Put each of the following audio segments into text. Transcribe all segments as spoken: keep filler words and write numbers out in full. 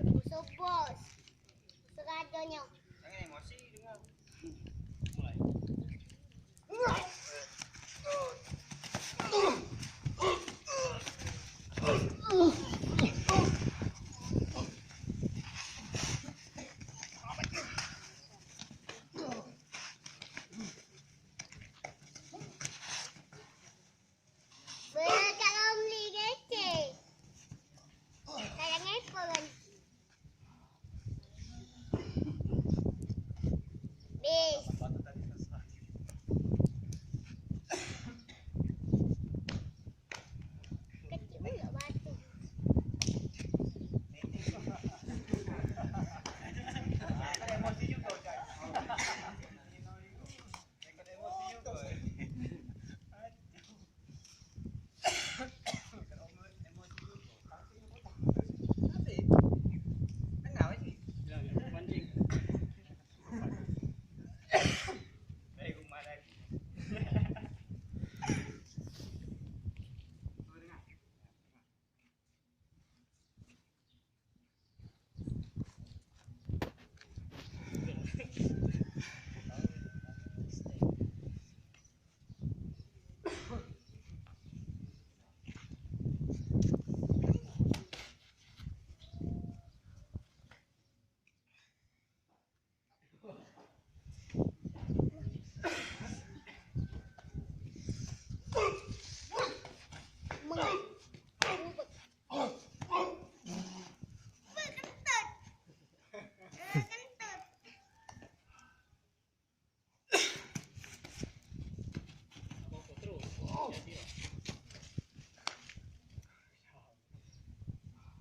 Musuh bos. Serajonyo. Jangan emosi dengar. Mulai. Banyak kalau beli kecil. Sayangnya itu kan. Bis. Kecil juga batu.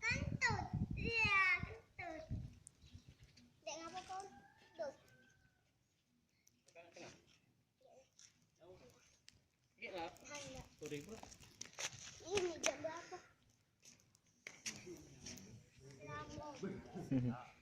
Kentut. Iya, kentut. Dek, ngapa kau kentut? Hanya. Ini jam berapa? Lama.